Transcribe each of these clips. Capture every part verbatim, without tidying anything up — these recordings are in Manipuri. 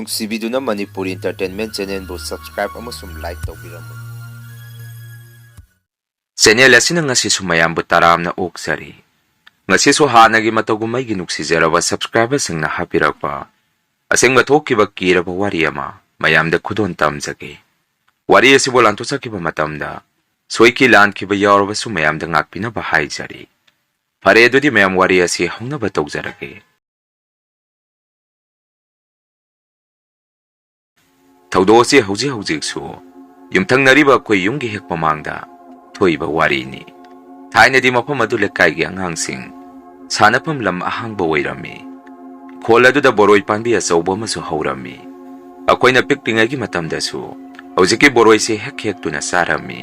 ꯅꯨꯡꯁꯤꯕꯤꯗꯨꯅ ꯃꯅꯤꯄꯨꯔꯤ Entertainment Channelꯕꯨ subscribe ꯑꯃꯁꯨꯡ like ꯇꯧꯕꯤꯔꯝꯃꯨ꯫ Channel ꯑꯁꯤꯅ ꯉꯁꯤꯁꯨ ꯃꯌꯥꯝꯕꯨ ꯇꯔꯥꯝꯅ ꯑꯣꯛꯆꯔꯤ꯫ ꯉꯁꯤꯁꯨ ꯍꯥꯟꯅꯒꯤ ꯃꯇꯧꯒꯨꯝ ꯑꯩꯒꯤ ꯅꯨꯡꯁꯤꯖꯔꯕ subscriberꯁꯤꯡꯅ ꯍꯥꯞꯄꯤꯔꯛꯄ ꯑꯁꯦꯡꯕ ꯊꯣꯛꯈꯤꯕ ꯀꯤꯔꯕ ꯋꯥꯔꯤ ꯑꯃ ꯃꯌꯥꯝꯗ ꯈꯨꯗꯣꯜ ꯇꯝꯖꯒꯦ꯫ ꯋꯥꯔꯤ ꯑꯁꯤꯕꯨ ꯂꯥꯟꯊꯣꯛꯆꯈꯤꯕ ꯃꯇꯝꯗ ꯁꯣꯏꯈꯤ ꯂꯥꯟꯈꯤꯕ ꯌꯥꯎꯔꯕꯁꯨ ꯃꯌꯥꯝꯗ ꯉꯥꯛꯄꯤꯅꯕ ꯍꯥꯏꯖꯔꯤ꯫ ꯐꯔꯦ, ꯑꯗꯨꯗꯤ ꯃꯌꯥꯝ ꯋꯥꯔꯤ ꯑꯁꯤ ꯍꯧꯅꯕ ꯇꯧꯖꯔꯒꯦ꯫ ꯊꯧꯗꯣꯛ ꯑꯁꯤ ꯍꯧꯖꯤꯛ ꯍꯧꯖꯤꯛꯁꯨ ꯌꯨꯝꯊꯪꯅꯔꯤꯕ ꯑꯩꯈꯣꯏ ꯌꯨꯝꯒꯤ ꯍꯦꯛ ꯃꯃꯥꯡꯗ ꯊꯣꯛꯏꯕ ꯋꯥꯔꯤꯅꯤ꯫ ꯊꯥꯏꯅꯗꯤ ꯃꯐꯝ ꯑꯗꯨ ꯂꯩꯀꯥꯏꯒꯤ ꯑꯉꯥꯡꯁꯤꯡ ꯁꯥꯟꯅꯐꯝ ꯂꯝ ꯑꯍꯥꯡꯕ ꯑꯣꯏꯔꯝꯃꯤ꯫ ꯈꯣꯜ ꯑꯗꯨꯗ ꯕꯣꯔꯣꯏ ꯄꯥꯝꯕꯤ ꯑꯆꯧꯕ ꯑꯃꯁꯨ ꯍꯧꯔꯝꯃꯤ꯫ ꯑꯩꯈꯣꯏꯅ ꯄꯤꯛꯂꯤꯉꯩꯒꯤ ꯃꯇꯝꯗꯁꯨ ꯍꯧꯖꯤꯛꯀꯤ ꯕꯣꯔꯣꯏꯁꯦ ꯍꯦꯛ ꯍꯦꯛꯇꯨꯅ ꯆꯥꯔꯝꯃꯤ꯫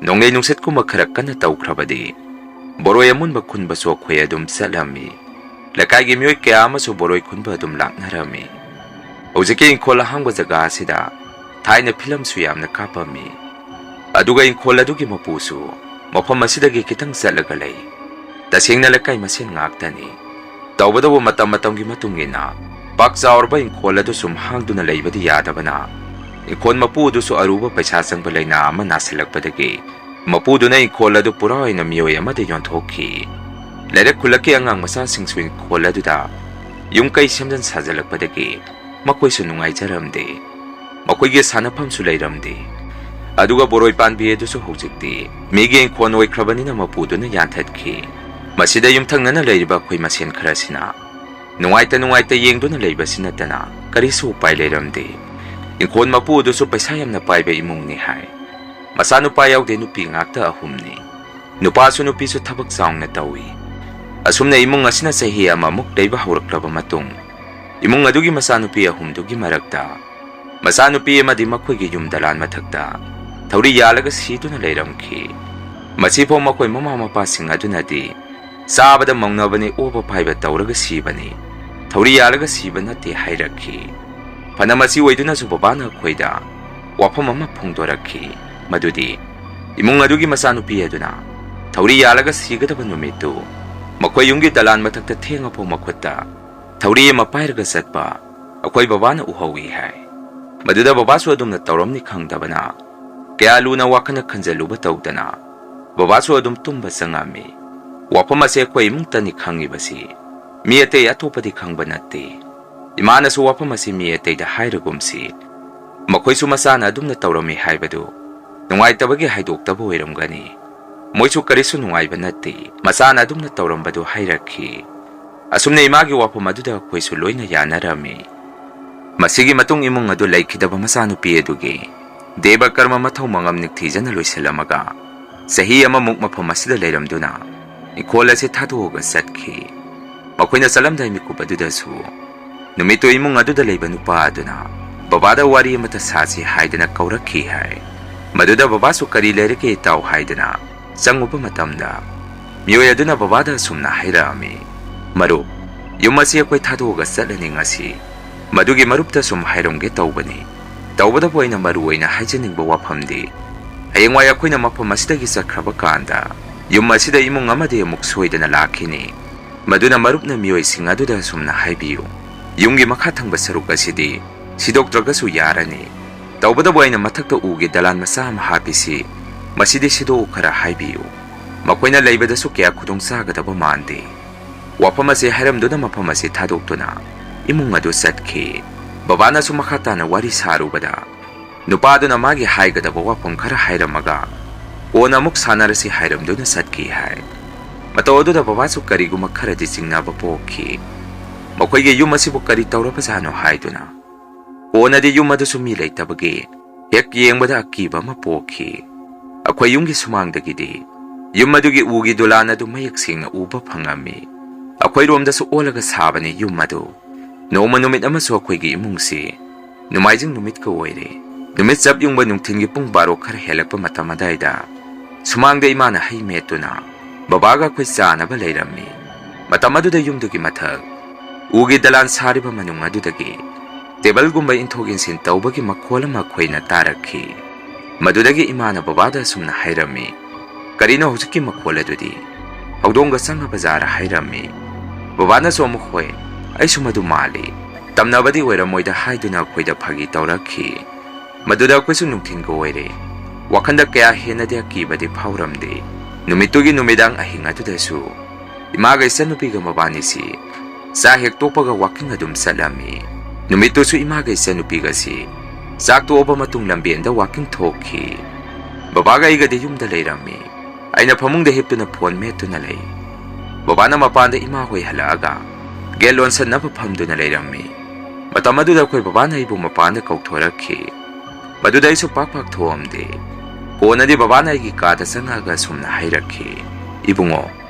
ꯅꯣꯡꯂꯩ ꯅꯨꯡꯁꯤꯠꯀꯨꯝꯕ ꯈꯔ ꯀꯟꯅ ꯇꯧꯈ꯭ꯔꯕꯗꯤ ꯕꯣꯔꯣꯏ ꯑꯃꯨꯟꯕ ꯈꯨꯟꯕꯁꯨ ꯑꯩꯈꯣꯏ ꯑꯗꯨꯝ ꯆꯠꯂꯝꯃꯤ꯫ ꯂꯩꯀꯥꯏꯒꯤ ꯃꯤꯑꯣꯏ ꯀꯌꯥ ꯑꯃꯁꯨ ꯕꯣꯔꯣꯏ ꯈꯨꯟꯕ ꯑꯗꯨꯝ ꯂꯥꯛꯅꯔꯝꯃꯤ꯫ ꯍꯧꯖꯤꯛꯀꯤ ꯏꯪꯈꯣꯜ ꯑꯍꯥꯡꯕ ꯖꯒꯥ ꯑꯁꯤꯗ ꯊꯥꯏꯅ ꯐꯤꯂꯝꯁꯨ ꯌꯥꯝꯅ ꯀꯥꯞꯄꯝꯃꯤ꯫ ꯑꯗꯨꯒ ꯏꯪꯈꯣꯜ ꯑꯗꯨꯒꯤ ꯃꯄꯨꯁꯨ ꯃꯐꯝ ꯑꯁꯤꯗꯒꯤ ꯈꯤꯇꯪ ꯆꯠꯂꯒ ꯂꯩ꯫ ꯇꯁꯦꯡꯅ ꯂꯩꯀꯥꯏ ꯃꯁꯦꯟ ꯉꯥꯛꯇꯅꯤ꯫ ꯇꯧꯕꯇꯕꯨ ꯃꯇꯝ ꯃꯇꯝꯒꯤ ꯃꯇꯨꯡ ꯏꯟꯅ ꯄꯥꯛ ꯆꯥꯎꯔꯕ ꯏꯪꯈꯣꯜ ꯑꯗꯨ ꯁꯨꯝ ꯍꯥꯡꯗꯨꯅ ꯂꯩꯕꯗꯤ ꯌꯥꯗꯕꯅ ꯏꯪꯈꯣꯜ ꯃꯄꯨ ꯑꯗꯨꯁꯨ ꯑꯔꯨꯕ ꯄꯩꯁꯥ ꯆꯪꯕ ꯂꯥꯏꯅꯥ ꯑꯃ ꯅꯥꯁꯤꯜꯂꯛꯄꯗꯒꯤ ꯃꯄꯨꯗꯨꯅ ꯏꯪꯈꯣꯜ ꯑꯗꯨ ꯄꯨꯔꯥ ꯑꯣꯏꯅ ꯃꯤꯑꯣꯏ ꯑꯃꯗ ꯌꯣꯟꯊꯣꯛꯈꯤ꯫ ꯂꯩꯔꯛ ꯈꯨꯜꯂꯛꯀꯤ ꯑꯉꯥꯡ ꯃꯆꯥꯁꯤꯡꯁꯨ ꯏꯪꯈꯣꯜ ꯑꯗꯨꯗ ꯌꯨꯝ ꯀꯩ ꯁꯦꯝꯖꯤꯟ ꯁꯥꯖꯤꯜꯂꯛꯄꯗꯒꯤ ꯃꯈꯣꯏꯁꯨ ꯅꯨꯡꯉꯥꯏꯖꯔꯝꯗꯦ꯫ ꯃꯈꯣꯏꯒꯤ ꯁꯥꯟꯅꯐꯝꯁꯨ ꯂꯩꯔꯝꯗꯦ꯫ ꯑꯗꯨꯒ ꯕꯣꯔꯣꯏ ꯄꯥꯝꯕꯤ ꯑꯗꯨꯁꯨ ꯍꯧꯖꯤꯛꯇꯤ ꯃꯤꯒꯤ ꯏꯪꯈꯣꯜ ꯑꯣꯏꯈ꯭ꯔꯕꯅꯤꯅ ꯃꯄꯨꯗꯨꯅ ꯌꯥꯟꯊꯠꯈꯤ꯫ ꯃꯁꯤꯗ ꯌꯨꯝꯊꯪꯅꯅ ꯂꯩꯔꯤꯕ ꯑꯩꯈꯣꯏ ꯃꯁꯦꯟ ꯈꯔꯁꯤꯅ ꯅꯨꯡꯉꯥꯏꯇ ꯅꯨꯡꯉꯥꯏꯇ ꯌꯦꯡꯗꯨꯅ ꯂꯩꯕꯁꯤ ꯅꯠꯇꯅ ꯀꯔꯤꯁꯨ ꯎꯄꯥꯏ ꯂꯩꯔꯝꯗꯦ꯫ ꯏꯪꯈꯣꯜ ꯃꯄꯨ ꯑꯗꯨꯁꯨ ꯄꯩꯁꯥ ꯌꯥꯝꯅ ꯄꯥꯏꯕ ꯏꯃꯨꯡꯅꯤ ꯍꯥꯏ꯫ ꯃꯆꯥꯅꯨꯄꯥ ꯌꯥꯎꯗꯦ, ꯅꯨꯄꯤ ꯉꯥꯛꯇ ꯑꯍꯨꯝꯅꯤ꯫ ꯅꯨꯄꯥꯁꯨ ꯅꯨꯄꯤꯁꯨ ꯊꯕꯛ ꯆꯥꯎꯅ ꯇꯧꯏ꯫ ꯑꯁꯨꯝꯅ ꯏꯃꯨꯡ ꯑꯁꯤꯅ ꯆꯍꯤ ꯑꯃꯃꯨꯛ ꯂꯩꯕ ꯍꯧꯔꯛꯂꯕ ꯃꯇꯨꯡ, ꯏꯃꯨꯡ ꯑꯗꯨꯒꯤ ꯃꯆꯥꯅꯨꯄꯤ ꯑꯍꯨꯝꯗꯨꯒꯤ ꯃꯔꯛꯇ ꯃꯆꯥꯅꯨꯄꯤ ꯑꯃꯗꯤ ꯃꯈꯣꯏꯒꯤ ꯌꯨꯝ ꯗꯂꯥꯟ ꯃꯊꯛꯇ ꯊꯧꯔꯤ ꯌꯥꯜꯂꯒ ꯁꯤꯗꯨꯅ ꯂꯩꯔꯝꯈꯤ꯫ ꯃꯁꯤꯐꯥꯎ ꯃꯈꯣꯏ ꯃꯃꯥ ꯃꯄꯥꯁꯤꯡ ꯑꯗꯨꯅꯗꯤ ꯆꯥꯕꯗ ꯃꯧꯅꯕꯅꯤ, ꯑꯣꯕ ꯐꯥꯏꯕ ꯇꯧꯔꯒ ꯁꯤꯕꯅꯤ, ꯊꯧꯔꯤ ꯌꯥꯜꯂꯒ ꯁꯤꯕ ꯅꯠꯇꯦ ꯍꯥꯏꯔꯛꯈꯤ꯫ ꯐꯅ ꯃꯁꯤ ꯑꯣꯏꯗꯨꯅꯁꯨ ꯕꯕꯥꯅ ꯑꯩꯈꯣꯏꯗ ꯋꯥꯐꯝ ꯑꯃ ꯐꯣꯡꯗꯣꯔꯛꯈꯤ, ꯃꯗꯨꯗꯤ ꯏꯃꯨꯡ ꯑꯗꯨꯒꯤ ꯃꯆꯥꯅꯨꯄꯤ ꯑꯗꯨꯅ ꯊꯧꯔꯤ ꯌꯥꯜꯂꯒ ꯁꯤꯒꯗꯕ ꯅꯨꯃꯤꯠꯇꯨ ꯃꯈꯣꯏ ꯌꯨꯝꯒꯤ ꯗꯂꯥꯟ ꯃꯊꯛꯇ ꯊꯦꯡꯉꯐꯥꯎ ꯃꯈꯨꯠꯇ ꯊꯧꯔꯤ ꯑꯃ ꯄꯥꯏꯔꯒ ꯆꯠꯄ ꯑꯩꯈꯣꯏ ꯕꯕꯥꯅ ꯎꯍꯧꯏ ꯍꯥꯏ꯫ ꯃꯗꯨꯗ ꯕꯕꯥꯁꯨ ꯑꯗꯨꯝꯅ ꯇꯧꯔꯝꯅꯤ ꯈꯪꯗꯕꯅ, ꯀꯌꯥ ꯂꯨꯅ ꯋꯥꯈꯜꯅ ꯈꯟꯖꯜꯂꯨꯕ ꯇꯧꯗꯅ, ꯕꯕꯥꯁꯨ ꯑꯗꯨꯝ ꯇꯨꯝꯕ ꯆꯪꯉꯝꯃꯤ꯫ ꯋꯥꯐꯝ ꯑꯁꯤ ꯑꯩꯈꯣꯏ ꯏꯃꯨꯡꯇꯅꯤ ꯈꯪꯉꯤꯕꯁꯤ, ꯃꯤ ꯑꯇꯩ ꯑꯇꯣꯞꯄꯗꯤ ꯈꯪꯕ ꯅꯠꯇꯦ꯫ ꯏꯃꯥꯅꯁꯨ ꯋꯥꯐꯝ ꯑꯁꯤ ꯃꯤ ꯑꯇꯩꯗ ꯍꯥꯏꯔꯒꯨꯝꯁꯤ, ꯃꯈꯣꯏꯁꯨ ꯃꯆꯥꯅ ꯑꯗꯨꯝꯅ ꯇꯧꯔꯝꯃꯤ ꯍꯥꯏꯕꯗꯨ ꯅꯨꯡꯉꯥꯏꯇꯕꯒꯤ ꯍꯥꯏꯗꯣꯛꯇꯕ ꯑꯣꯏꯔꯝꯒꯅꯤ꯫ ꯃꯣꯏꯁꯨ ꯀꯔꯤꯁꯨ ꯅꯨꯡꯉꯥꯏꯕ ꯅꯠꯇꯦ, ꯃꯆꯥꯅ ꯑꯗꯨꯝꯅ ꯇꯧꯔꯝꯕꯗꯨ ꯍꯥꯏꯔꯛꯈꯤ꯫ ꯑꯁꯨꯝꯅ ꯏꯃꯥꯒꯤ ꯋꯥꯐꯝ ꯑꯗꯨꯗ ꯑꯩꯈꯣꯏꯁꯨ ꯂꯣꯏꯅ ꯌꯥꯅꯔꯝꯃꯤ꯫ ꯃꯁꯤꯒꯤ ꯃꯇꯨꯡ ꯏꯃꯨꯡ ꯑꯗꯨ ꯂꯩꯈꯤꯗꯕ ꯃꯆꯥꯅꯨꯄꯤ ꯑꯗꯨꯒꯤ ꯗꯦꯕ ꯀꯔꯃ ꯃꯊꯧ ꯃꯉꯝ ꯅꯤꯡꯊꯤꯖꯅ ꯂꯣꯏꯁꯤꯜꯂꯝꯃꯒ, ꯆꯍꯤ ꯑꯃꯃꯨꯛ ꯃꯐꯝ ꯑꯁꯤꯗ ꯂꯩꯔꯝꯗꯨꯅ ꯏꯪꯈꯣꯜ ꯑꯁꯤ ꯊꯥꯗꯣꯛꯑꯒ ꯆꯠꯈꯤ꯫ ꯃꯈꯣꯏꯅ ꯆꯠꯂꯝꯗꯥꯏ ꯃꯤꯀꯨꯞ ꯑꯗꯨꯗꯁꯨ ꯅꯨꯃꯤꯠꯇꯨ ꯏꯃꯨꯡ ꯑꯗꯨꯗ ꯂꯩꯕ ꯅꯨꯄꯥ ꯑꯗꯨꯅ ꯕꯕꯥꯗ ꯋꯥꯔꯤ ꯑꯃꯠꯇ ꯁꯥꯁꯤ ꯍꯥꯏꯗꯅ ꯀꯧꯔꯛꯈꯤ ꯍꯥꯏ꯫ ꯃꯗꯨꯗ ꯕꯕꯥꯁꯨ "ꯀꯔꯤ ꯂꯩꯔꯒꯦ ꯏꯇꯥꯎ?" ꯍꯥꯏꯗꯅ ꯆꯪꯉꯨꯕ ꯃꯇꯝꯗ, ꯃꯤꯑꯣꯏ ꯑꯗꯨꯅ ꯕꯕꯥꯗ ꯑꯁꯨꯝꯅ ꯍꯥꯏꯔꯛꯑꯝꯃꯤ, "ꯃꯔꯨꯞ, ꯌꯨꯝ ꯑꯁꯤ ꯑꯩꯈꯣꯏ ꯊꯥꯗꯣꯛꯑꯒ ꯆꯠꯂꯅꯤ ꯉꯁꯤ꯫ ꯃꯗꯨꯒꯤ ꯃꯔꯨꯞꯇ ꯁꯨꯝ ꯍꯥꯏꯔꯝꯒꯦ ꯇꯧꯕꯅꯤ꯫ ꯇꯧꯕꯇꯕꯨ ꯑꯩꯅ ꯃꯔꯨ ꯑꯣꯏꯅ ꯍꯥꯏꯖꯅꯤꯡꯕ ꯋꯥꯐꯝꯗꯤ, ꯍꯌꯦꯡꯋꯥꯏ ꯑꯩꯈꯣꯏꯅ ꯃꯐꯝ ꯑꯁꯤꯗꯒꯤ ꯆꯠꯈ꯭ꯔꯕ ꯀꯥꯟꯗ, ꯌꯨꯝ ꯑꯁꯤꯗ ꯏꯃꯨꯡ ꯑꯃꯗꯤ ꯑꯃꯨꯛ ꯁꯣꯏꯗꯅ ꯂꯥꯛꯈꯤꯅꯤ꯫ ꯃꯗꯨꯅ ꯃꯔꯨꯞꯅ ꯃꯤꯑꯣꯏꯁꯤꯡ ꯑꯗꯨꯗ ꯑꯁꯨꯝꯅ ꯍꯥꯏꯕꯤꯌꯨ, ꯌꯨꯝꯒꯤ ꯃꯈꯥ ꯊꯪꯕ ꯁꯔꯨꯛ ꯑꯁꯤꯗꯤ ꯁꯤꯗꯣꯛꯇ꯭ꯔꯒꯁꯨ ꯌꯥꯔꯅꯤ꯫ ꯇꯧꯕꯇꯕꯨ ꯑꯩꯅ ꯃꯊꯛꯇ ꯎꯒꯤ ꯗꯂꯥꯟ ꯃꯆꯥ ꯑꯃ ꯍꯥꯞꯄꯤꯁꯤ, ꯃꯁꯤꯗꯤ ꯁꯤꯗꯣꯛꯎ ꯈꯔ ꯍꯥꯏꯕꯤꯌꯨ꯫ ꯃꯈꯣꯏꯅ ꯂꯩꯕꯗꯁꯨ ꯀꯌꯥ ꯈꯨꯗꯣꯡ ꯆꯥꯒꯗꯕ ꯃꯥꯟꯗꯦ"꯫ ꯋꯥꯐꯝ ꯑꯁꯤ ꯍꯥꯏꯔꯝꯗꯨꯅ ꯃꯐꯝ ꯑꯁꯤ ꯊꯥꯗꯣꯛꯇꯨꯅ ꯏꯃꯨꯡ ꯑꯗꯨ ꯆꯠꯈꯤ꯫ ꯕꯕꯥꯅꯁꯨ ꯃꯈꯥ ꯇꯥꯅ ꯋꯥꯔꯤ ꯁꯥꯔꯨꯕꯗ, ꯅꯨꯄꯥꯗꯨꯅ ꯃꯥꯒꯤ ꯍꯥꯏꯒꯗꯕ ꯋꯥꯐꯝ ꯈꯔ ꯍꯥꯏꯔꯝꯃꯒ, "ꯀꯣꯟꯅ ꯑꯃꯨꯛ ꯁꯥꯟꯅꯔꯁꯤ" ꯍꯥꯏꯔꯝꯗꯨꯅ ꯆꯠꯈꯤ ꯍꯥꯏ꯫ ꯃꯇꯧ ꯑꯗꯨꯗ ꯕꯕꯥꯁꯨ ꯀꯔꯤꯒꯨꯝꯕ ꯈꯔꯗꯤ ꯆꯤꯡꯅꯕ ꯄꯣꯛꯈꯤ꯫ ꯃꯈꯣꯏꯒꯤ ꯌꯨꯝ ꯑꯁꯤꯕꯨ ꯀꯔꯤ ꯇꯧꯔꯕꯖꯥꯠꯅꯣ ꯍꯥꯏꯗꯨꯅ꯫ ꯀꯣꯟꯅꯗꯤ ꯌꯨꯝ ꯑꯗꯨꯁꯨ ꯃꯤ ꯂꯩꯇꯕꯒꯤ ꯍꯦꯛ ꯌꯦꯡꯕꯗ ꯑꯀꯤꯕ ꯑꯃ ꯄꯣꯛꯈꯤ꯫ ꯑꯩꯈꯣꯏ ꯌꯨꯝꯒꯤ ꯁꯨꯃꯥꯡꯗꯒꯤꯗꯤ ꯌꯨꯝ ꯑꯗꯨꯒꯤ ꯎꯒꯤ ꯗꯨꯂꯥꯟ ꯑꯗꯨ ꯃꯌꯦꯛ ꯁꯦꯡꯅ ꯎꯕ ꯐꯪꯉꯝꯃꯤ꯫ ꯑꯩꯈꯣꯏꯔꯣꯝꯗꯁꯨ ꯑꯣꯜꯂꯒ ꯁꯥꯕꯅꯤ ꯌꯨꯝ ꯑꯗꯨ꯫ ꯅꯣꯡꯃ ꯅꯨꯃꯤꯠ ꯑꯃꯁꯨ ꯑꯩꯈꯣꯏꯒꯤ ꯏꯃꯨꯡꯁꯤ ꯅꯣꯡꯃꯥꯏꯖꯤꯡ ꯅꯨꯃꯤꯠꯀ ꯑꯣꯏꯔꯦ꯫ ꯅꯨꯃꯤꯠ ꯆꯞ ꯌꯨꯡꯕ ꯅꯨꯡꯊꯤꯜꯒꯤ ꯄꯨꯡ ꯕꯥꯔꯣ ꯈꯔ ꯍꯦꯜꯂꯛꯄ ꯃꯇꯝ ꯑꯗꯥꯏꯗ ꯁꯨꯃꯥꯡꯗ ꯏꯃꯥꯅ ꯍꯩ ꯃꯦꯠꯇꯨꯅ ꯕꯕꯥꯒ ꯑꯩꯈꯣꯏ ꯆꯥꯅꯕ ꯂꯩꯔꯝꯃꯤ꯫ ꯃꯇꯝ ꯑꯗꯨꯗ ꯌꯨꯝꯗꯨꯒꯤ ꯃꯊꯛ ꯎꯒꯤ ꯗꯂꯥꯟ ꯁꯥꯔꯤꯕ ꯃꯅꯨꯡ ꯑꯗꯨꯗꯒꯤ ꯇꯦꯕꯜꯒꯨꯝꯕ ꯏꯟꯊꯣꯛ ꯏꯟꯁꯤꯟ ꯇꯧꯕꯒꯤ ꯃꯈꯣꯜ ꯑꯃ ꯑꯩꯈꯣꯏꯅ ꯇꯥꯔꯛꯈꯤ꯫ ꯃꯗꯨꯗꯒꯤ ꯏꯃꯥꯅ ꯕꯕꯥꯗ ꯑꯁꯨꯝꯅ ꯍꯥꯏꯔꯝꯃꯤ, "ꯀꯔꯤꯅꯣ ꯍꯧꯖꯤꯛꯀꯤ ꯃꯈꯣꯜ ꯑꯗꯨꯗꯤ? ꯍꯧꯗꯣꯡꯒ ꯆꯪꯉꯕ ꯖꯥꯔ?" ꯍꯥꯏꯔꯝꯃꯤ꯫ ꯕꯕꯥꯅꯁꯨ ꯑꯃꯨꯛ, "ꯍꯣꯏ, ꯑꯩꯁꯨ ꯃꯗꯨ ꯃꯥꯜꯂꯤ꯫ ꯇꯝꯅꯕꯗꯤ ꯑꯣꯏꯔꯝꯃꯣꯏꯗ ꯍꯥꯏꯗꯨꯅ ꯑꯩꯈꯣꯏꯗ ꯐꯥꯒꯤ ꯇꯧꯔꯛꯈꯤ꯫ ꯃꯗꯨꯗ ꯑꯩꯈꯣꯏꯁꯨ ꯅꯨꯡꯊꯤꯟꯒ ꯑꯣꯏꯔꯦ꯫ ꯋꯥꯈꯟꯗ ꯀꯌꯥ ꯍꯦꯟꯅꯗꯤ ꯑꯀꯤꯕꯗꯤ ꯐꯥꯎꯔꯝꯗꯦ꯫ ꯅꯨꯃꯤꯠꯇꯨꯒꯤ ꯅꯨꯃꯤꯗꯥꯡ ꯑꯍꯤꯡ ꯑꯗꯨꯗꯁꯨ ꯏꯃꯥꯒ ꯏꯆꯟꯅꯨꯄꯤꯒ ꯃꯕꯥꯅꯤꯁꯤ ꯆꯥꯛ ꯍꯦꯛ ꯇꯣꯛꯄꯒ walking ꯑꯗꯨꯝ ꯆꯠꯂꯝꯃꯤ꯫ ꯅꯨꯃꯤꯠꯇꯨꯁꯨ ꯏꯃꯥꯒ ꯏꯆꯟꯅꯨꯄꯤꯒꯁꯤ ꯆꯥꯛ ꯇꯣꯛꯑꯕ ꯃꯇꯨꯡ ꯂꯝꯕꯦꯟꯗ walking ꯊꯣꯛꯈꯤ꯫ ꯕꯕꯥꯒ ꯑꯩꯒꯗꯤ ꯌꯨꯝꯗ ꯂꯩꯔꯝꯃꯤ꯫ ꯑꯩꯅ ꯐꯃꯨꯡꯗ ꯍꯤꯞꯇꯨꯅ phone ꯃꯦꯠꯇꯨꯅ ꯂꯩ꯫ ꯕꯕꯥꯅ ꯃꯄꯥꯟꯗ ꯏꯃꯥ ꯍꯣꯏ ꯍꯜꯂꯛꯑꯒ gate ꯂꯣꯟꯁꯟꯅꯕ ꯐꯝꯗꯨꯅ ꯂꯩꯔꯝꯃꯤ꯫ ꯃꯇꯝ ꯑꯗꯨꯗ ꯑꯩꯈꯣꯏ ꯕꯕꯥꯅ ꯑꯩꯕꯨ ꯃꯄꯥꯟꯗ ꯀꯧꯊꯣꯔꯛꯈꯤ꯫ ꯃꯗꯨꯗ ꯑꯩꯁꯨ ꯄꯥꯛ ꯄꯥꯛ ꯊꯣꯛꯑꯝꯗꯦ꯫ ꯀꯣꯟꯅꯗꯤ ꯕꯕꯥꯅ ꯑꯩꯒꯤ ꯀꯥꯗ ꯆꯪꯉꯛꯑꯒ ꯑꯁꯨꯝꯅ ꯍꯥꯏꯔꯛꯈꯤ, "ꯏꯕꯨꯡꯉꯣ,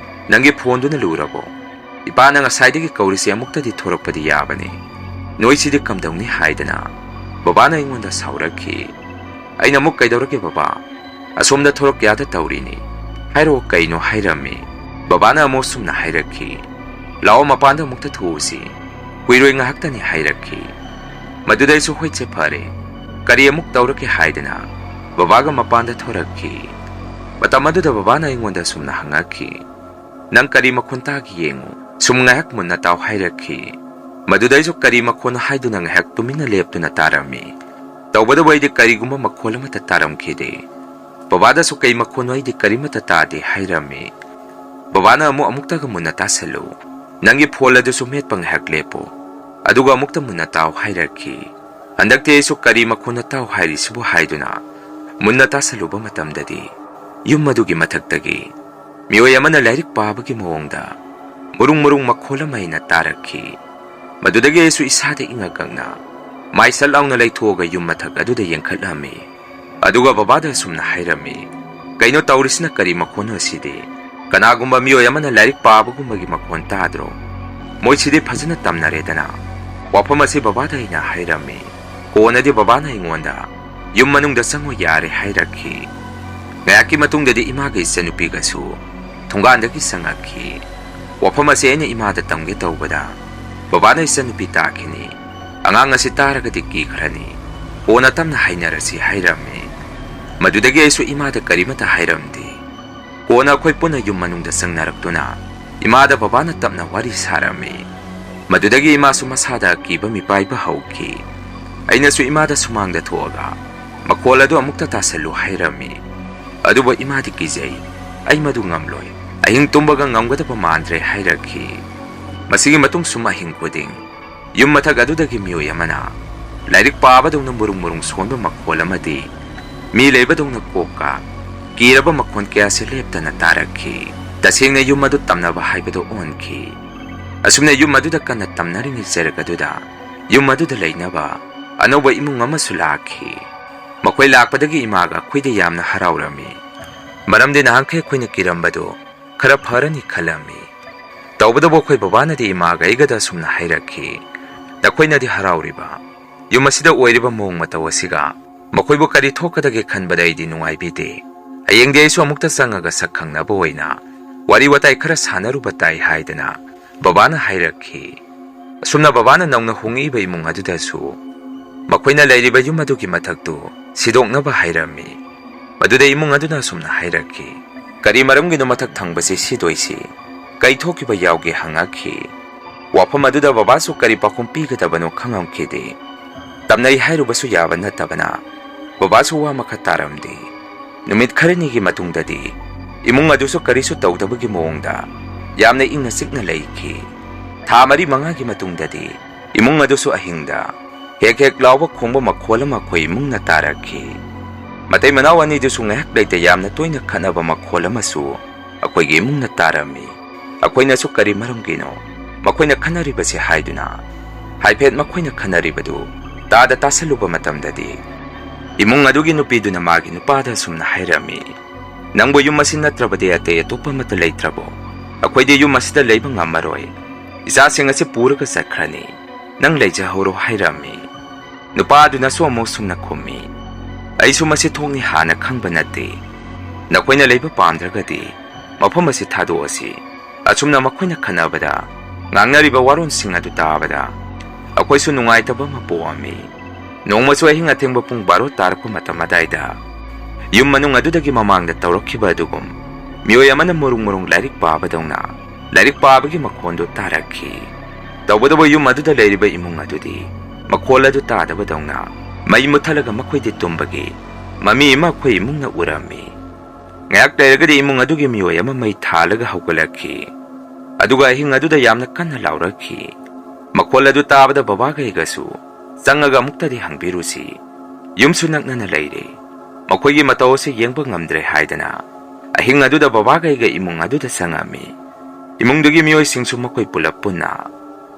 ꯅꯪꯒꯤ phoneꯗꯨꯅ ꯂꯨꯔꯕꯣ? ꯏꯄꯥꯅ ꯉꯁꯥꯏꯗꯒꯤ ꯀꯧꯔꯤꯁꯦ ꯑꯃꯨꯛꯇꯗꯤ ꯊꯣꯔꯛꯄꯗꯤ ꯌꯥꯕꯅꯤ꯫ ꯅꯣꯏꯁꯤꯗꯤ ꯀꯝꯗꯧꯅꯤ?" ꯍꯥꯏꯗꯅ ꯕꯕꯥꯅ ꯑꯩꯉꯣꯟꯗ ꯁꯥꯎꯔꯛꯈꯤ꯫ ꯑꯩꯅ ꯑꯃꯨꯛ, "ꯀꯩꯗꯧꯔꯒꯦ ꯕꯕꯥ? ꯑꯁꯣꯝꯗ ꯊꯣꯔꯛ ꯌꯥꯗ ꯇꯧꯔꯤꯅꯤ꯫ ꯍꯥꯏꯔꯛꯑꯣ ꯀꯩꯅꯣ?" ꯍꯥꯏꯔꯝꯃꯤ꯫ ꯕꯕꯥꯅ ꯑꯃꯨꯛ ꯁꯨꯝꯅ ꯍꯥꯏꯔꯛꯈꯤ, "ꯂꯥꯛꯑꯣ ꯃꯄꯥꯟꯗ ꯑꯃꯨꯛꯇ ꯊꯣꯛꯎꯁꯤ꯫ ꯀꯨꯏꯔꯣꯏ ꯉꯥꯏꯍꯥꯛꯇꯅꯤ" ꯍꯥꯏꯔꯛꯈꯤ꯫ ꯃꯗꯨꯗ ꯑꯩꯁꯨ, "ꯍꯣꯏꯁꯦ ꯐꯔꯦ, ꯀꯔꯤ ꯑꯃꯨꯛ ꯇꯧꯔꯒꯦ?" ꯍꯥꯏꯗꯅ ꯕꯕꯥꯒ ꯃꯄꯥꯟꯗ ꯊꯣꯔꯛꯈꯤ꯫ ꯃꯇꯝ ꯑꯗꯨꯗ ꯕꯕꯥꯅ ꯑꯩꯉꯣꯟꯗ ꯁꯨꯝꯅ ꯍꯪꯉꯛꯈꯤ, "ꯅꯪ ꯀꯔꯤ ꯃꯈꯣꯟ ꯇꯥꯒꯦ ꯌꯦꯡꯉꯨ, ꯁꯨꯝ ꯉꯥꯏꯍꯥꯛ ꯃꯨꯟꯅ ꯇꯥꯎ" ꯍꯥꯏꯔꯛꯈꯤ꯫ ꯃꯗꯨꯗ ꯑꯩꯁꯨ ꯀꯔꯤ ꯃꯈꯣꯟꯅꯣ ꯍꯥꯏꯗꯨꯅ ꯉꯥꯏꯍꯥꯛ ꯇꯨꯃꯤꯟꯅ ꯂꯦꯞꯇꯨꯅ ꯇꯥꯔꯝꯃꯤ꯫ ꯇꯧꯕꯇꯕꯨ ꯑꯩꯗꯤ ꯀꯔꯤꯒꯨꯝꯕ ꯃꯈꯣꯜ ꯑꯃꯠꯇ ꯇꯥꯔꯝꯈꯤꯗꯦ꯫ ꯕꯕꯥꯗꯁꯨ ꯀꯩ ꯃꯈꯣꯟꯅꯣ, ꯑꯩꯗꯤ ꯀꯔꯤꯃꯠꯇ ꯇꯥꯗꯦ ꯍꯥꯏꯔꯝꯃꯤ꯫ ꯕꯕꯥꯅ ꯑꯃꯨꯛ, "ꯑꯃꯨꯛꯇꯒ ꯃꯨꯟꯅ ꯇꯥꯁꯜꯂꯨ, ꯅꯪꯒꯤ phone ꯑꯗꯨꯁꯨ ꯃꯦꯠꯄ ꯉꯥꯏꯍꯥꯛ ꯂꯦꯞꯄꯨ, ꯑꯗꯨꯒ ꯑꯃꯨꯛꯇ ꯃꯨꯟꯅ ꯇꯥꯎ" ꯍꯥꯏꯔꯛꯈꯤ꯫ ꯍꯟꯗꯛꯇꯤ ꯑꯩꯁꯨ "ꯀꯔꯤ ꯃꯈꯣꯟꯅꯣ ꯇꯥꯎ ꯍꯥꯏꯔꯤꯁꯤꯕꯨ?" ꯍꯥꯏꯗꯨꯅ ꯃꯨꯟꯅ ꯇꯥꯁꯜꯂꯨꯕ ꯃꯇꯝꯗꯗꯤ ꯌꯨꯝ ꯑꯗꯨꯒꯤ ꯃꯊꯛꯇꯒꯤ ꯃꯤꯑꯣꯏ ꯑꯃꯅ ꯂꯥꯏꯔꯤꯛ ꯄꯥꯕꯒꯤ ꯃꯑꯣꯡꯗ ꯃꯔꯨꯡ ꯃꯔꯨꯡ ꯃꯈꯣꯜ ꯑꯃ ꯑꯩꯅ ꯇꯥꯔꯛꯈꯤ꯫ ꯃꯗꯨꯗꯒꯤ ꯑꯩꯁꯨ ꯏꯁꯥꯗ ꯏꯉꯛ ꯉꯛꯅ ꯃꯥꯏ ꯁꯠ ꯂꯥꯎꯅ ꯂꯩꯊꯣꯛꯑꯒ ꯌꯨꯝ ꯃꯊꯛ ꯑꯗꯨꯗ ꯌꯦꯡꯈꯠꯂꯝꯃꯤ꯫ ꯑꯗꯨꯒ ꯕꯕꯥꯗ ꯑꯁꯨꯝꯅ ꯍꯥꯏꯔꯝꯃꯤ, "ꯀꯩꯅꯣ ꯇꯧꯔꯤꯁꯤꯅ? ꯀꯔꯤ ꯃꯈꯣꯟꯅꯣ ꯑꯁꯤꯗꯤ? ꯀꯅꯥꯒꯨꯝꯕ ꯃꯤꯑꯣꯏ ꯑꯃꯅ ꯂꯥꯏꯔꯤꯛ ꯄꯥꯕꯒꯨꯝꯕꯒꯤ ꯃꯈꯣꯟ ꯇꯥꯗ꯭ꯔꯣ? ꯃꯣꯏꯁꯤꯗꯤ ꯐꯖꯅ ꯇꯝꯅꯔꯦꯗꯅ꯫ ꯋꯥꯐꯝ ꯑꯁꯤ ꯕꯕꯥꯗ ꯑꯩꯅ ꯍꯥꯏꯔꯝꯃꯤ꯫ ꯀꯣꯟꯅꯗꯤ ꯕꯕꯥꯅ ꯑꯩꯉꯣꯟꯗ ꯌꯨꯝ ꯃꯅꯨꯡꯗ ꯆꯪꯉꯨ ꯌꯥꯔꯦ ꯍꯥꯏꯔꯛꯈꯤ꯫ ꯉꯥꯏꯍꯥꯛꯀꯤ ꯃꯇꯨꯡꯗꯗꯤ ꯏꯃꯥꯒ ꯏꯆꯟꯅꯨꯄꯤꯒꯁꯨ ꯊꯣꯡꯒꯥꯟꯗꯒꯤ ꯆꯪꯉꯛꯈꯤ꯫ ꯋꯥꯐꯝ ꯑꯁꯤ ꯑꯩꯅ ꯏꯃꯥꯗ ꯇꯝꯒꯦ ꯇꯧꯕꯗ ꯕꯕꯥꯅ ꯏꯆꯟꯅꯨꯄꯤ ꯇꯥꯈꯤꯅꯤ꯫ ꯑꯉꯥꯡ ꯑꯁꯤ ꯇꯥꯔꯒꯗꯤ ꯀꯤꯈ꯭ꯔꯅꯤ꯫ ꯀꯣꯟꯅ ꯇꯞꯅ ꯍꯥꯏꯅꯔꯁꯤ ꯍꯥꯏꯔꯝꯃꯤ꯫ ꯃꯗꯨꯗꯒꯤ ꯑꯩꯁꯨ ꯏꯃꯥꯗ ꯀꯔꯤꯃꯠꯇ ꯍꯥꯏꯔꯝꯗꯦ꯫ ꯀꯣꯟꯅ ꯑꯩꯈꯣꯏ ꯄꯨꯟꯅ ꯌꯨꯝ ꯃꯅꯨꯡꯗ ꯆꯪꯅꯔꯛꯇꯨꯅ ꯏꯃꯥꯗ ꯕꯕꯥꯅ ꯇꯞꯅ ꯋꯥꯔꯤ ꯁꯥꯔꯝꯃꯤ꯫ ꯃꯗꯨꯗꯒꯤ ꯏꯃꯥꯁꯨ ꯃꯁꯥꯗ ꯑꯀꯤꯕ ꯃꯤꯄꯥꯏꯕ ꯍꯧꯈꯤ꯫ ꯑꯩꯅꯁꯨ ꯏꯃꯥꯗ ꯁꯨꯃꯥꯡꯗ ꯊꯣꯛꯑꯒ ꯃꯈꯣꯜ ꯑꯗꯨ ꯑꯃꯨꯛꯇ ꯇꯥꯁꯜꯂꯨ ꯍꯥꯏꯔꯝꯃꯤ꯫ ꯑꯗꯨꯕꯨ ꯏꯃꯥꯗꯤ ꯀꯤꯖꯩ, "ꯑꯩ ꯃꯗꯨ ꯉꯝꯂꯣꯏ, ꯑꯍꯤꯡ ꯇꯨꯝꯕꯒ ꯉꯝꯒꯗꯕ ꯃꯥꯟꯗ꯭ꯔꯦ" ꯍꯥꯏꯔꯛꯈꯤ꯫ ꯃꯁꯤꯒꯤ ꯃꯇꯨꯡ ꯁꯨꯝ ꯑꯍꯤꯡ ꯈꯨꯗꯤꯡ ꯌꯨꯝ ꯃꯊꯛ ꯑꯗꯨꯗꯒꯤ ꯃꯤꯑꯣꯏ ꯑꯃꯅ ꯂꯥꯏꯔꯤꯛ ꯄꯥꯕꯗꯧꯅ ꯃꯨꯔꯨꯡ ꯃꯨꯔꯨꯡ ꯁꯣꯟꯕ ꯃꯈꯣꯜ ꯑꯃꯗꯤ ꯃꯤ ꯂꯩꯕꯗꯧꯅ ꯀꯣꯛꯀ ꯀꯤꯔꯕ ꯃꯈꯣꯟ ꯀꯌꯥꯁꯤ ꯂꯦꯞꯇꯅ ꯇꯥꯔꯛꯈꯤ꯫ ꯇꯁꯦꯡꯅ ꯌꯨꯝ ꯑꯗꯨ ꯇꯝꯅꯕ ꯍꯥꯏꯕꯗꯨ ꯑꯣꯟꯈꯤ꯫ ꯑꯁꯨꯝꯅ ꯌꯨꯝ ꯑꯗꯨꯗ ꯀꯟꯅ ꯇꯝꯅꯔꯤꯉꯩ ꯆꯔꯛ ꯑꯗꯨꯗ ꯌꯨꯝ ꯑꯗꯨꯗ ꯂꯩꯅꯕ ꯑꯅꯧꯕ ꯏꯃꯨꯡ ꯑꯃꯁꯨ ꯂꯥꯛꯈꯤ꯫ ꯃꯈꯣꯏ ꯂꯥꯛꯄꯗꯒꯤ ꯏꯃꯥꯒ ꯑꯩꯈꯣꯏꯗ ꯌꯥꯝꯅ ꯍꯔꯥꯎꯔꯝꯃꯤ꯫ ꯃꯔꯝꯗꯤ ꯅꯍꯥꯟꯈꯩ ꯑꯩꯈꯣꯏꯅ ꯀꯤꯔꯝꯕꯗꯨ ꯈꯔ ꯐꯔꯅꯤ ꯈꯜꯂꯝꯃꯤ꯫ ꯇꯧꯕꯇꯕꯨ ꯑꯩꯈꯣꯏ ꯕꯕꯥꯅꯗꯤ ꯏꯃꯥꯒ ꯑꯩꯒꯗ ꯑꯁꯨꯝꯅ ꯍꯥꯏꯔꯛꯈꯤ, "ꯅꯈꯣꯏꯅꯗꯤ ꯍꯔꯥꯎꯔꯤꯕ ꯌꯨꯝ ꯑꯁꯤꯗ ꯑꯣꯏꯔꯤꯕ ꯃꯑꯣꯡ ꯃꯇꯧ ꯑꯁꯤꯒ ꯃꯈꯣꯏꯕꯨ ꯀꯔꯤ ꯊꯣꯛꯀꯗꯒꯦ ꯈꯟꯕꯗ ꯑꯩꯗꯤ ꯅꯨꯡꯉꯥꯏꯕꯤꯗꯦ꯫ ꯍꯌꯦꯡꯗꯤ ꯑꯩꯁꯨ ꯑꯃꯨꯛꯇ ꯆꯪꯉꯒ ꯁꯛ ꯈꯪꯅꯕ ꯑꯣꯏꯅ ꯋꯥꯔꯤ ꯋꯥꯇꯥꯏ ꯈꯔ ꯁꯥꯟꯅꯔꯨꯕ ꯇꯥꯏ" ꯍꯥꯏꯗꯅ ꯕꯕꯥꯅ ꯍꯥꯏꯔꯛꯈꯤ꯫ ꯑꯁꯨꯝꯅ ꯕꯕꯥꯅ ꯅꯧꯅ ꯍꯣꯡꯉꯛꯏꯕ ꯏꯃꯨꯡ ꯑꯗꯨꯗꯁꯨ ꯃꯈꯣꯏꯅ ꯂꯩꯔꯤꯕ ꯌꯨꯝ ꯑꯗꯨꯒꯤ ꯃꯊꯛꯇꯨ ꯁꯤꯗꯣꯛꯅꯕ ꯍꯥꯏꯔꯝꯃꯤ꯫ ꯃꯗꯨꯗ ꯏꯃꯨꯡ ꯑꯗꯨꯅ ꯑꯁꯨꯝꯅ ꯍꯥꯏꯔꯛꯈꯤ, "ꯀꯔꯤ ꯃꯔꯝꯒꯤꯅꯣ ꯃꯊꯛ ꯊꯪꯕꯁꯤ ꯁꯤꯗꯣꯏꯁꯤ? ꯀꯩ ꯊꯣꯛꯈꯤꯕ ꯌꯥꯎꯒꯦ?" ꯍꯪꯉꯛꯈꯤ꯫ ꯋꯥꯐꯝ ꯑꯗꯨꯗ ꯕꯕꯥꯁꯨ ꯀꯔꯤ ꯄꯥꯎꯈꯨꯝ ꯄꯤꯒꯗꯕꯅꯣ ꯈꯪꯉꯝꯈꯤꯗꯦ꯫ ꯇꯝꯅꯩ ꯍꯥꯏꯔꯨꯕꯁꯨ ꯌꯥꯕ ꯅꯠꯇꯕꯅ ꯕꯕꯥꯁꯨ ꯋꯥ ꯃꯈꯥ ꯇꯥꯔꯝꯗꯦ꯫ ꯅꯨꯃꯤꯠ ꯈꯔꯅꯤꯒꯤ ꯃꯇꯨꯡꯗꯗꯤ ꯏꯃꯨꯡ ꯑꯗꯨꯁꯨ ꯀꯔꯤꯁꯨ ꯇꯧꯗꯕꯒꯤ ꯃꯑꯣꯡꯗ ꯌꯥꯝꯅ ꯏꯪꯅ ꯆꯤꯛꯅ ꯂꯩꯈꯤ꯫ ꯊꯥ ꯃꯔꯤ ꯃꯉꯥꯒꯤ ꯃꯇꯨꯡꯗꯗꯤ ꯏꯃꯨꯡ ꯑꯗꯨꯁꯨ ꯑꯍꯤꯡꯗ ꯍꯦꯛ ꯍꯦꯛ ꯂꯥꯎꯕ ꯈꯣꯡꯕ ꯃꯈꯣꯜ ꯑꯃ ꯑꯩꯈꯣꯏ ꯏꯃꯨꯡꯅ ꯇꯥꯔꯛꯈꯤ꯫ ꯃꯇꯩ ꯃꯅꯥꯎ ꯑꯅꯤꯗꯨꯁꯨ ꯉꯥꯏꯍꯥꯛ ꯂꯩꯇ ꯌꯥꯝꯅ ꯇꯣꯏꯅ ꯈꯠꯅꯕ ꯃꯈꯣꯜ ꯑꯃꯁꯨ ꯑꯩꯈꯣꯏꯒꯤ ꯏꯃꯨꯡꯅ ꯇꯥꯔꯝꯃꯤ꯫ ꯑꯩꯈꯣꯏꯅꯁꯨ ꯀꯔꯤ ꯃꯔꯝꯒꯤꯅꯣ ꯃꯈꯣꯏꯅ ꯈꯟꯅꯔꯤꯕꯁꯦ ꯍꯥꯏꯗꯨꯅ ꯍꯥꯏꯐꯦꯠ ꯃꯈꯣꯏꯅ ꯈꯟꯅꯔꯤꯕꯗꯨ ꯇꯥꯗ ꯇꯥꯁꯜꯂꯨꯕ ꯃꯇꯝꯗꯗꯤ ꯏꯃꯨꯡ ꯑꯗꯨꯒꯤ ꯅꯨꯄꯤꯗꯨꯅ ꯃꯥꯒꯤ ꯅꯨꯄꯥꯗ ꯑꯁꯨꯝꯅ ꯍꯥꯏꯔꯝꯃꯤ, "ꯅꯪꯕꯨ ꯌꯨꯝ ꯑꯁꯤ ꯅꯠꯇ꯭ꯔꯕꯗꯤ ꯑꯇꯩ ꯑꯇꯣꯞꯄ ꯑꯃꯠꯇ ꯂꯩꯇ꯭ꯔꯕꯣ? ꯑꯩꯈꯣꯏꯗꯤ ꯌꯨꯝ ꯑꯁꯤꯗ ꯂꯩꯕ ꯉꯝꯃꯔꯣꯏ꯫ ꯏꯆꯥꯁꯤꯡ ꯑꯁꯤ ꯄꯨꯔꯒ ꯆꯠꯈ꯭ꯔꯅꯤ꯫ ꯅꯪ ꯂꯩꯖꯍꯧꯔꯣ" ꯍꯥꯏꯔꯝꯃꯤ꯫ ꯅꯨꯄꯥ ꯑꯗꯨꯅꯁꯨ ꯑꯃꯨꯛ ꯁꯨꯝꯅ ꯈꯨꯝꯃꯤ, "ꯑꯩꯁꯨ ꯃꯁꯤ ꯊꯣꯡꯅꯤ ꯍꯥꯟꯅ ꯈꯪꯕ ꯅꯠꯇꯦ꯫ ꯅꯈꯣꯏꯅ ꯂꯩꯕ ꯄꯥꯝꯗ꯭ꯔꯒꯗꯤ ꯃꯐꯝ ꯑꯁꯤ ꯊꯥꯗꯣꯛꯑꯁꯤ"꯫ ꯑꯁꯨꯝꯅ ꯃꯈꯣꯏꯅ ꯈꯟꯅꯕꯗ ꯉꯥꯡꯅꯔꯤꯕ ꯋꯥꯔꯣꯜꯁꯤꯡ ꯑꯗꯨ ꯇꯥꯕꯗ ꯑꯩꯈꯣꯏꯁꯨ ꯅꯨꯡꯉꯥꯏꯇꯕ ꯑꯃ ꯄꯣꯛꯑꯝꯃꯤ꯫ ꯅꯣꯡꯃꯁꯨ ꯑꯍꯤꯡ ꯑꯊꯦꯡꯕ ꯄꯨꯡ ꯕꯥꯔꯣ ꯇꯥꯔꯛꯄ ꯃꯇꯝ ꯑꯗꯥꯏꯗ ꯌꯨꯝ ꯃꯅꯨꯡ ꯑꯗꯨꯗꯒꯤ ꯃꯃꯥꯡꯗ ꯇꯧꯔꯛꯈꯤꯕ ꯑꯗꯨꯒꯨꯝ ꯃꯤꯑꯣꯏ ꯑꯃꯅ ꯃꯨꯔꯨꯡ ꯃꯨꯔꯨꯡ ꯂꯥꯏꯔꯤꯛ ꯄꯥꯕꯗꯧꯅ ꯂꯥꯏꯔꯤꯛ ꯄꯥꯕꯒꯤ ꯃꯈꯣꯟꯗꯨ ꯇꯥꯔꯛꯈꯤ꯫ ꯇꯧꯕꯇꯕꯨ ꯌꯨꯝ ꯑꯗꯨꯗ ꯂꯩꯔꯤꯕ ꯏꯃꯨꯡ ꯑꯗꯨꯗꯤ ꯃꯈꯣꯜ ꯑꯗꯨ ꯇꯥꯗꯕꯗꯧꯅ ꯃꯩ ꯃꯨꯠꯊꯠꯂꯒ ꯃꯈꯣꯏꯗꯤ ꯇꯨꯝꯕꯒꯤ ꯃꯃꯤ ꯑꯃ ꯑꯩꯈꯣꯏ ꯏꯃꯨꯡꯅ ꯎꯔꯝꯃꯤ꯫ ꯉꯥꯏꯍꯥꯛ ꯂꯩꯔꯒꯗꯤ ꯏꯃꯨꯡ ꯑꯗꯨꯒꯤ ꯃꯤꯑꯣꯏ ꯑꯃ ꯃꯩ ꯊꯥꯜꯂꯒ ꯍꯧꯒꯠꯂꯛꯈꯤ꯫ ꯑꯗꯨꯒ ꯑꯍꯤꯡ ꯑꯗꯨꯗ ꯌꯥꯝꯅ ꯀꯟꯅ ꯂꯥꯎꯔꯛꯈꯤ꯫ ꯃꯈꯣꯜ ꯑꯗꯨ ꯇꯥꯕꯗ ꯕꯕꯥꯒ ꯑꯩꯒꯁꯨ ꯆꯪꯉꯒ ꯑꯃꯨꯛꯇꯗꯤ ꯍꯪꯕꯤꯔꯨꯁꯤ, ꯌꯨꯝꯁꯨ ꯅꯛꯅꯅ ꯂꯩꯔꯦ, ꯃꯈꯣꯏꯒꯤ ꯃꯇꯧ ꯑꯁꯤ ꯌꯦꯡꯕ ꯉꯝꯗ꯭ꯔꯦ ꯍꯥꯏꯗꯅ ꯑꯍꯤꯡ ꯑꯗꯨꯗ ꯕꯕꯥꯒ ꯑꯩꯒ ꯏꯃꯨꯡ ꯑꯗꯨꯗ ꯆꯪꯉꯝꯃꯤ꯫ ꯏꯃꯨꯡꯗꯨꯒꯤ ꯃꯤꯑꯣꯏꯁꯤꯡꯁꯨ ꯃꯈꯣꯏ ꯄꯨꯂꯞ ꯄꯨꯟꯅ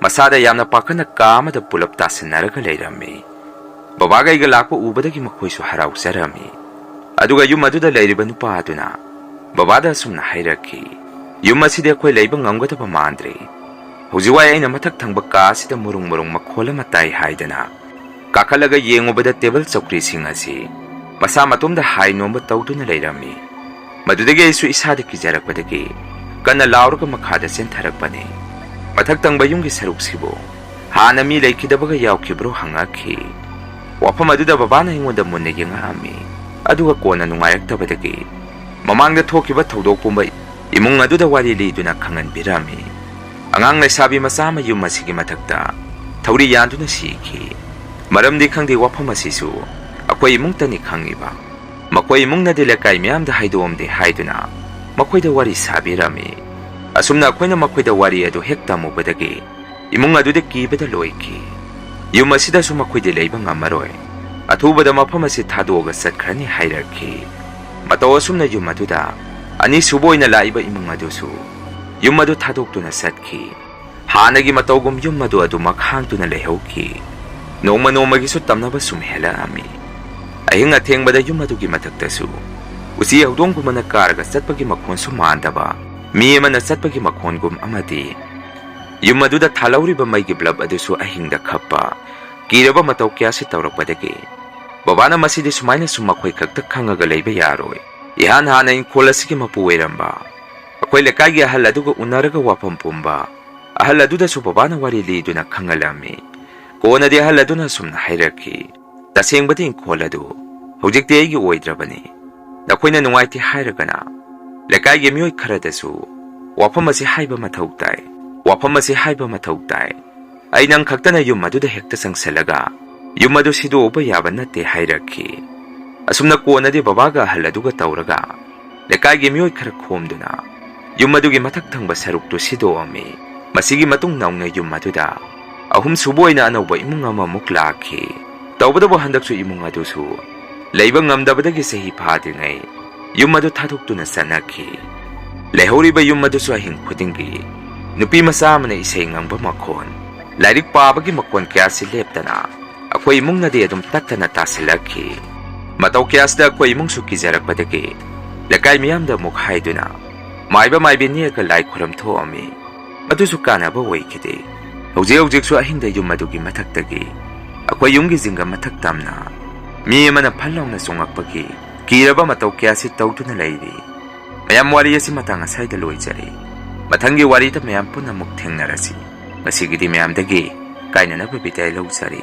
ꯃꯁꯥꯗ ꯌꯥꯝꯅ ꯄꯥꯈꯠꯅ ꯀꯥ ꯑꯃꯗ ꯄꯨꯂꯞ ꯇꯥꯁꯤꯟꯅꯔꯒ ꯂꯩꯔꯝꯃꯤ꯫ ꯕꯕꯥꯒ ꯑꯩꯒ ꯂꯥꯛꯄ ꯎꯕꯗꯒꯤ ꯃꯈꯣꯏꯁꯨ ꯍꯔꯥꯎꯖꯔꯝꯃꯤ꯫ ꯑꯗꯨꯒ ꯌꯨꯝ ꯑꯗꯨꯗ ꯂꯩꯔꯤꯕ ꯅꯨꯄꯥ ꯑꯗꯨꯅ ꯕꯕꯥꯗ ꯑꯁꯨꯝꯅ ꯍꯥꯏꯔꯛꯈꯤ, "ꯌꯨꯝ ꯑꯁꯤꯗꯤ ꯑꯩꯈꯣꯏ ꯂꯩꯕ ꯉꯝꯒꯗꯕ ꯃꯥꯟꯗ꯭ꯔꯦ꯫ ꯍꯧꯖꯤꯛ ꯋꯥꯏ ꯑꯩꯅ ꯃꯊꯛ ꯊꯪꯕ ꯀꯥ ꯑꯁꯤꯗ ꯃꯨꯔꯨꯡ ꯃꯨꯔꯨꯡ ꯃꯈꯣꯜ ꯑꯃ ꯇꯥꯏ ꯍꯥꯏꯗꯅ ꯀꯥꯈꯠꯂꯒ ꯌꯦꯡꯉꯨꯕꯗ ꯇꯦꯕꯜ ꯆꯧꯀ꯭ꯔꯤꯁꯤꯡ ꯑꯁꯤ ꯃꯁꯥ ꯃꯇꯣꯝꯗ ꯍꯥꯏ ꯅꯣꯝꯕ ꯇꯧꯗꯨꯅ ꯂꯩꯔꯝꯃꯤ꯫ ꯃꯗꯨꯗꯒꯤ ꯑꯩꯁꯨ ꯏꯁꯥꯗ ꯀꯤꯖꯔꯛꯄꯗꯒꯤ ꯀꯟꯅ ꯂꯥꯎꯔꯒ ꯃꯈꯥꯗ ꯆꯦꯟꯊꯔꯛꯄꯅꯤ꯫ ꯃꯊꯛ ꯊꯪꯕ ꯌꯨꯝꯒꯤ ꯁꯔꯨꯛꯁꯤꯕꯨ ꯍꯥꯟꯅ ꯃꯤ ꯂꯩꯈꯤꯗꯕꯒ ꯌꯥꯎꯈꯤꯕ꯭ꯔꯣ?" ꯍꯪꯉꯛꯈꯤ꯫ ꯋꯥꯐꯝ ꯑꯗꯨꯗ ꯕꯕꯥꯅ ꯑꯩꯉꯣꯟꯗ ꯃꯨꯟꯅ ꯌꯦꯡꯉꯛꯑꯝꯃꯤ꯫ ꯑꯗꯨꯒ ꯀꯣꯟꯅ ꯅꯨꯡꯉꯥꯏꯔꯛꯇꯕꯗꯒꯤ ꯃꯃꯥꯡꯗ ꯊꯣꯛꯈꯤꯕ ꯊꯧꯗꯣꯛ ꯄꯨꯝꯕ ꯏꯃꯨꯡ ꯑꯗꯨꯗ ꯋꯥꯔꯤ ꯂꯤꯗꯨꯅ ꯈꯪꯍꯟꯕꯤꯔꯝꯃꯤ꯫ ꯑꯉꯥꯡ ꯂꯩꯁꯥꯕꯤ ꯃꯆꯥ ꯑꯃ ꯌꯨꯝ ꯑꯁꯤꯒꯤ ꯃꯊꯛꯇ ꯊꯧꯔꯤ ꯌꯥꯟꯗꯨꯅ ꯁꯤꯈꯤ꯫ ꯃꯔꯝꯗꯤ ꯈꯪꯗꯦ, ꯋꯥꯐꯝ ꯑꯁꯤꯁꯨ ꯑꯩꯈꯣꯏ ꯏꯃꯨꯡꯇꯅꯤ ꯈꯪꯉꯤꯕ꯫ ꯃꯈꯣꯏ ꯏꯃꯨꯡꯅꯗꯤ ꯂꯩꯀꯥꯏ ꯃꯤꯌꯥꯝꯗ ꯍꯥꯏꯗꯣꯛꯑꯝꯗꯦ ꯍꯥꯏꯗꯨꯅ ꯃꯈꯣꯏꯗ ꯋꯥꯔꯤ ꯁꯥꯕꯤꯔꯝꯃꯤ꯫ ꯑꯁꯨꯝꯅ ꯑꯩꯈꯣꯏꯅ ꯃꯈꯣꯏꯗ ꯋꯥꯔꯤ ꯑꯗꯨ ꯍꯦꯛ ꯇꯝꯃꯨꯕꯗꯒꯤ ꯏꯃꯨꯡ ꯑꯗꯨꯗ ꯀꯤꯕꯗ ꯂꯣꯏꯈꯤ꯫ ꯌꯨꯝ ꯑꯁꯤꯗꯁꯨ ꯃꯈꯣꯏꯗꯤ ꯂꯩꯕ ꯉꯝꯃꯔꯣꯏ, ꯑꯊꯨꯕꯗ ꯃꯐꯝ ꯑꯁꯤ ꯊꯥꯗꯣꯛꯑꯒ ꯆꯠꯈ꯭ꯔꯅꯤ ꯍꯥꯏꯔꯛꯈꯤ꯫ ꯃꯇꯧ ꯑꯁꯨꯝꯅ ꯌꯨꯝ ꯑꯗꯨꯗ ꯑꯅꯤꯁꯨꯕ ꯑꯣꯏꯅ ꯂꯥꯛꯏꯕ ꯏꯃꯨꯡ ꯑꯗꯨꯁꯨ ꯌꯨꯝ ꯑꯗꯨ ꯊꯥꯗꯣꯛꯇꯨꯅ ꯆꯠꯈꯤ꯫ ꯍꯥꯟꯅꯒꯤ ꯃꯇꯧꯒꯨꯝ ꯌꯨꯝ ꯑꯗꯨ ꯑꯗꯨꯃꯛ ꯍꯥꯡꯗꯨꯅ ꯂꯩꯍꯧꯈꯤ꯫ ꯅꯣꯡꯃ ꯅꯣꯡꯃꯒꯤꯁꯨ ꯇꯝꯅꯕ ꯁꯨꯝ ꯍꯦꯜꯂꯛꯑꯝꯃꯤ꯫ ꯑꯍꯤꯡ ꯑꯊꯦꯡꯕꯗ ꯌꯨꯝ ꯑꯗꯨꯒꯤ ꯃꯊꯛꯇꯁꯨ ꯎꯆꯤ ꯍꯧꯗꯣꯡꯒꯨꯝꯕꯅ ꯀꯥꯔꯒ ꯆꯠꯄꯒꯤ ꯃꯈꯣꯟꯁꯨ ꯃꯥꯟꯗꯕ, ꯃꯤ ꯑꯃꯅ ꯆꯠꯄꯒꯤ ꯃꯈꯣꯟꯒꯨꯝ ꯑꯃꯗꯤ ꯌꯨꯝ ꯑꯗꯨꯗ ꯊꯥꯜꯍꯧꯔꯤꯕ ꯃꯩꯒꯤ ꯕ꯭ꯂꯕ ꯑꯗꯨꯁꯨ ꯑꯍꯤꯡꯗ ꯈꯞꯄ, ꯀꯤꯔꯕ ꯃꯇꯧ ꯀꯌꯥꯁꯤ ꯇꯧꯔꯛꯄꯗꯒꯤ ꯕꯕꯥꯅ ꯃꯁꯤꯗꯤ ꯁꯨꯃꯥꯏꯅ ꯁꯨꯝ ꯃꯈꯣꯏ ꯈꯛꯇ ꯈꯪꯉꯒ ꯂꯩꯕ ꯌꯥꯔꯣꯏ꯫ ꯏꯍꯥꯟ ꯍꯥꯟꯅ ꯏꯪꯈꯣꯜ ꯑꯁꯤꯒꯤ ꯃꯄꯨ ꯑꯣꯏꯔꯝꯕ ꯑꯩꯈꯣꯏ ꯂꯩꯀꯥꯏꯒꯤ ꯑꯍꯜ ꯑꯗꯨꯒ ꯎꯅꯔꯒ ꯋꯥꯐꯝ ꯄꯨꯝꯕ ꯑꯍꯜ ꯑꯗꯨꯗꯁꯨ ꯕꯕꯥꯅ ꯋꯥꯔꯤ ꯂꯤꯗꯨꯅ ꯈꯪꯍꯜꯂꯝꯃꯤ꯫ ꯀꯣꯟꯅꯗꯤ ꯑꯍꯜ ꯑꯗꯨꯅ ꯑꯁꯨꯝꯅ ꯍꯥꯏꯔꯛꯈꯤ, "ꯇꯁꯦꯡꯕꯗꯤ ꯏꯪꯈꯣꯜ ꯑꯗꯨ ꯍꯧꯖꯤꯛꯇꯤ ꯑꯩꯒꯤ ꯑꯣꯏꯗ꯭ꯔꯕꯅꯤ꯫ ꯅꯈꯣꯏꯅ ꯅꯨꯡꯉꯥꯏꯇꯦ ꯍꯥꯏꯔꯒꯅ ꯂꯩꯀꯥꯏꯒꯤ ꯃꯤꯑꯣꯏ ꯈꯔꯗꯁꯨ ꯋꯥꯐꯝ ꯑꯁꯤ ꯍꯥꯏꯕ ꯃꯊꯧ ꯇꯥꯏ꯫ ꯋꯥꯐꯝ ꯑꯁꯤ ꯍꯥꯏꯕ ꯃꯊꯧ ꯇꯥꯏ꯫ ꯑꯩ ꯅꯪ ꯈꯛꯇꯅ ꯌꯨꯝ ꯑꯗꯨꯗ ꯍꯦꯛꯇ ꯆꯪꯁꯤꯜꯂꯒ ꯌꯨꯝ ꯑꯗꯨ ꯁꯤꯗꯣꯛꯎꯕ ꯌꯥꯕ ꯅꯠꯇꯦ ꯍꯥꯏꯔꯛꯈꯤ꯫ ꯑꯁꯨꯝꯅ ꯀꯣꯟꯅꯗꯤ ꯕꯕꯥꯒ ꯑꯍꯜ ꯑꯗꯨꯒ ꯇꯧꯔꯒ ꯂꯩꯀꯥꯏꯒꯤ ꯃꯤꯑꯣꯏ ꯈꯔ ꯈꯣꯝꯗꯨꯅ ꯌꯨꯝ ꯑꯗꯨꯒꯤ ꯃꯊꯛ ꯊꯪꯕ ꯁꯔꯨꯛꯇꯨ ꯁꯤꯗꯣꯛꯑꯝꯃꯤ꯫ ꯃꯁꯤꯒꯤ ꯃꯇꯨꯡ ꯅꯧꯅ ꯌꯨꯝ ꯑꯗꯨꯗ ꯑꯍꯨꯝꯁꯨꯕ ꯑꯣꯏꯅ ꯑꯅꯧꯕ ꯏꯃꯨꯡ ꯑꯃꯃꯨꯛ ꯂꯥꯛꯈꯤ꯫ ꯇꯧꯕꯇꯕꯨ ꯍꯟꯗꯛꯁꯨ ꯏꯃꯨꯡ ꯑꯗꯨꯁꯨ ꯂꯩꯕ ꯉꯝꯗꯕꯗꯒꯤ ꯆꯍꯤ ꯐꯥꯗ꯭ꯔꯤꯉꯩ ꯌꯨꯝ ꯑꯗꯨ ꯊꯥꯗꯣꯛꯇꯨꯅ ꯆꯠꯅꯈꯤ꯫ ꯂꯩꯍꯧꯔꯤꯕ ꯌꯨꯝ ꯑꯗꯨꯁꯨ ꯑꯍꯤꯡ ꯈꯨꯗꯤꯡꯒꯤ ꯅꯨꯄꯤ ꯃꯆꯥ ꯑꯃꯅ ꯏꯁꯩ ꯉꯪꯕ ꯃꯈꯣꯟ, ꯂꯥꯏꯔꯤꯛ ꯄꯥꯕꯒꯤ ꯃꯈꯣꯟ ꯀꯌꯥꯁꯤ ꯂꯦꯞꯇꯅ ꯑꯩꯈꯣꯏ ꯏꯃꯨꯡꯅꯗꯤ ꯑꯗꯨꯝ ꯇꯠꯇꯅ ꯇꯥꯁꯤꯜꯂꯛꯈꯤ꯫ ꯃꯇꯧ ꯀꯌꯥꯁꯤꯗ ꯑꯩꯈꯣꯏ ꯏꯃꯨꯡꯁꯨ ꯀꯤꯖꯔꯛꯄꯗꯒꯤ ꯂꯩꯀꯥꯏ ꯃꯤꯌꯥꯝꯗ ꯑꯃꯨꯛ ꯍꯥꯏꯗꯨꯅ ꯃꯥꯏꯕ ꯃꯥꯏꯕꯤ ꯅꯦꯛꯑꯒ ꯂꯥꯏ ꯈꯨꯔꯝ ꯊꯣꯛꯑꯝꯃꯤ꯫ ꯑꯗꯨꯁꯨ ꯀꯥꯟꯅꯕ ꯑꯣꯏꯈꯤꯗꯦ꯫ ꯍꯧꯖꯤꯛ ꯍꯧꯖꯤꯛꯁꯨ ꯑꯍꯤꯡꯗ ꯌꯨꯝ ꯑꯗꯨꯒꯤ ꯃꯊꯛꯇꯒꯤ ꯑꯩꯈꯣꯏ ꯌꯨꯝꯒꯤ ꯖꯤꯡꯒ ꯃꯊꯛ ꯇꯝꯅ ꯃꯤ ꯑꯃꯅ ꯐꯜ ꯂꯥꯎꯅ ꯆꯣꯡꯉꯛꯄꯒꯤ ꯀꯤꯔꯕ ꯃꯇꯧ ꯀꯌꯥꯁꯤ ꯇꯧꯗꯨꯅ ꯂꯩꯔꯤ꯫ ꯃꯌꯥꯝ, ꯋꯥꯔꯤ ꯑꯁꯤ ꯃꯇꯥꯡ ꯑꯁ꯭ꯋꯥꯏꯗ ꯂꯣꯏꯖꯔꯦ꯫ ꯃꯊꯪꯒꯤ ꯋꯥꯔꯤꯗ ꯃꯌꯥꯝ ꯄꯨꯟꯅ ꯑꯃꯨꯛ ꯊꯦꯡꯅꯔꯁꯤ꯫ ꯉꯁꯤꯒꯤꯗꯤ ꯃꯌꯥꯝꯗꯒꯤ ꯀꯥꯏꯅꯅꯕ ꯕꯤꯗꯥꯏ ꯂꯧꯖꯔꯤ꯫